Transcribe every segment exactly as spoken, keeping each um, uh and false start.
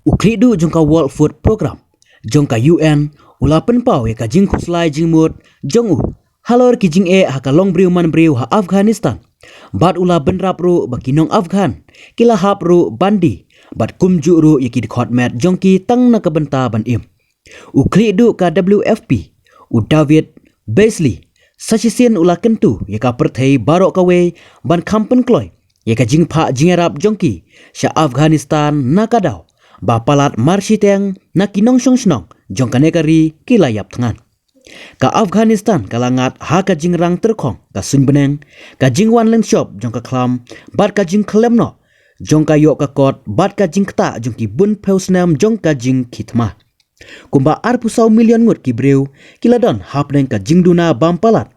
U khlieh duh jong ka World Food Programme jong ka U N u la pynpaw ïa ka jingkhuslai jingmut jong u halor ki jingeh ha ka longbriew manbriew ha Afghanistan. Bad u la bynrap ruh ba ki nong Afghan ki la hap ruh ban die bad kumjuh ruh ïa ki dkhot met jong ki tang na ka bynta ban im. U khlieh duh ka W F P, u David Beasley, sa shisien u la kyntu ïa ka pyrthei baroh kawei ban kham pynkloi ïa ka jingphah jingïarap jong ki sha Afghanistan na ka daw ba palat marshiteng na ki nongshong shnong jong kane ka ri ki la ïap thngan. Ka Afghanistan ka la ngat ha ka jingrang tyrkhong ka suiñ bneng, ka jingwan lynshop jong ka khlam bad ka jingkhlem noh jong ka ïoh ka kot bad ka jingktah jong ki bun phew snem jong ka jingkhie thma. Kumba arphew saw million ngut ki briew ki la don hapdeng ka jingduna bam palat.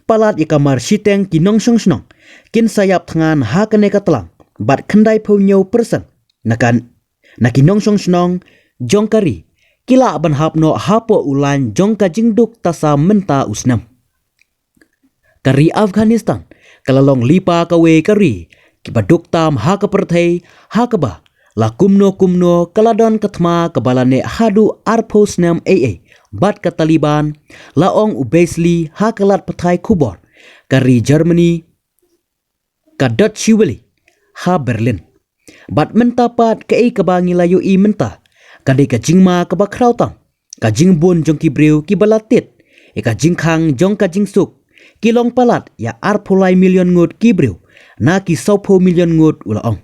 Palat ïa ka marshiteng ki nongshong shnong kin sa ïap thngan ha kane ka tlang bad khyndai phew hynñiew percent na ka na ki nongshong shnong jong ka ri ki lah ban hap noh hapoh u lain jong ka jingduk tasa mynta u snem. Ka ri Afghanistan ka la long lypa kawei ka ri kiba duk tam ha ka pyrthei, ha kaba la kumno kumno ka la don ka thma kaba la neh haduh arphew snem ei ei bad ka Taliban la ong u Beasley ha ka lad pathai khubor ka ri Germany ka Deutsche Welle ha Berlin. Bad mynta pat kaei kaba ngi la ïohi mynta ka dei ka jingma kaba khraw tam, ka jingbun jong ki briew kiba la tied ïa ka jingkhang jong ka jingsuk ki long palat ïa arphew lai million ngut ki briew na ki sawphew million ngut, u la ong.